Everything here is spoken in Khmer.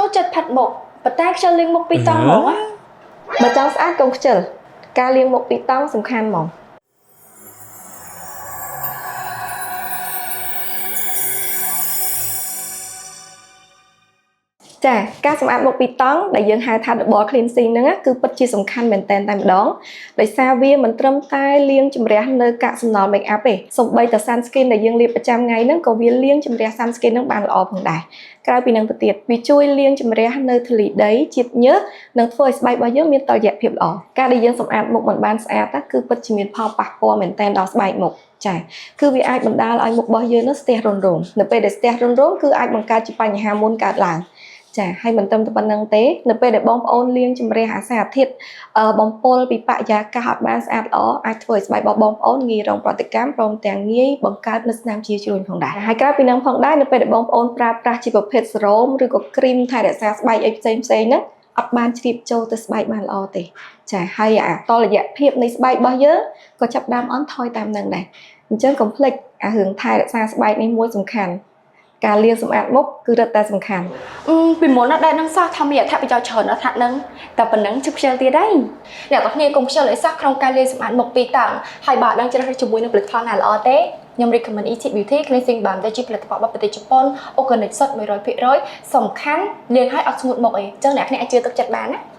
ចូលចិត្តផាត់មុខប៉ុន្តែខ្ជិលលាងមុខពីរតង់ហ្មងណា បើចង់ស្អាតកុំខ្ជិលការលាងមុខពីរតង់សំខាន់ហ្មងចាការសម្អាតមុខពីរតង់ដែលយើងហៅថា double cleansing ហ្នឹងណាគឺពិតជាសំខាន់មែនទែនតែម្ដងដោយសារវាមិនត្រឹមតែលាងជម្រះនៅកាកសំណល់ make up ទេសូម្បីតែ sunscreen ដែលយើងលាបប្រចាំថ្ងៃហ្នឹងក៏វាលាងជម្រះ sunscreen ហ្នឹងបានល្អផងដែរក្រៅពីហ្នឹងទៅទៀតវាជួយលាងជម្រះនៅធូលីដីជាតិញើសនិងធ្វើឲ្យស្បែករបស់យើងមានតុល្យភាពល្អការដែលយើងសម្អាតមុខមិនបានស្អាតណាគឺពិតជាមានផលប៉ះពាល់មែនទែនដល់ស្បែកមុខចាគឺវាអាចបណ្ដាលឲ្យមុខរបស់យើងនឹងស្ទះរន្ធរោមនៅពេលដែលស្ទះរន្ធរោមគឺអាចបង្កើតជាបញ្ហាមុនកើតឡើងចាហើយមិនត្រឹមតែប៉ុណ្ណឹងទេនៅពេលដែលបងប្អូនលាងជម្រះអាសារធាតុបំពុលពីបរិយាកាសអត់បានស្អាតល្អអាចធ្វើឲ្យស្បែករបស់បងប្អូនងាយរងប្រតិកម្មព្រមទាំងងាយបង្កើតនូវស្នាមជាជ្រួញផងដែរហើយក្រៅពីនឹងផងដែរនៅពេលដែលបងប្អូនប្រើប្រាស់ជាប្រភេទសេរ៉ូមឬក៏គ្រីមថែរក្សាស្បែកអីផ្សេងផ្សេងហ្នឹងអត់បានជ្រាបចូលទៅស្បែកបានល្អទេចាហើយអាតុល្យភាពនៃស្បែករបស់យើងក៏ចាប់ផ្ដើមអន់ថយតាមនឹងដែរអញ្ចឹងកុំភ្លេចអារឿងថែរក្សាស្បែកនេះមួយសំខាន់ការលាងសម្អាតមុខគឺរឹតតែសំខាន់ អឺពីមុនអត់ដែលនឹងសោះថាមានអត្ថប្រយោជន៍ច្រើនដល់ថ្នាក់ហ្នឹងតែប៉ុណ្ណឹងជិះខ្ជិលទៀតហើយអ្នកទាំងគ្នាកុំខ្ជិលអីសោះក្នុងការលាងសម្អាតមុខពីរតង់ហើយបើអត់ដឹងជ្រើសរើសជាមួយនឹងផលិតផលណាល្អទេខ្ញុំ recommend Ichi Beauty Cleansing Balm ដែលជាផលិតផលរបស់ប្រទេសជប៉ុន organic សុទ្ធ100%សំខាន់លាងឲ្យអត់ស្ងួតមុខអីអញ្ចឹងអ្នកគ្នាអាចជឿទុកចិត្តបានណា។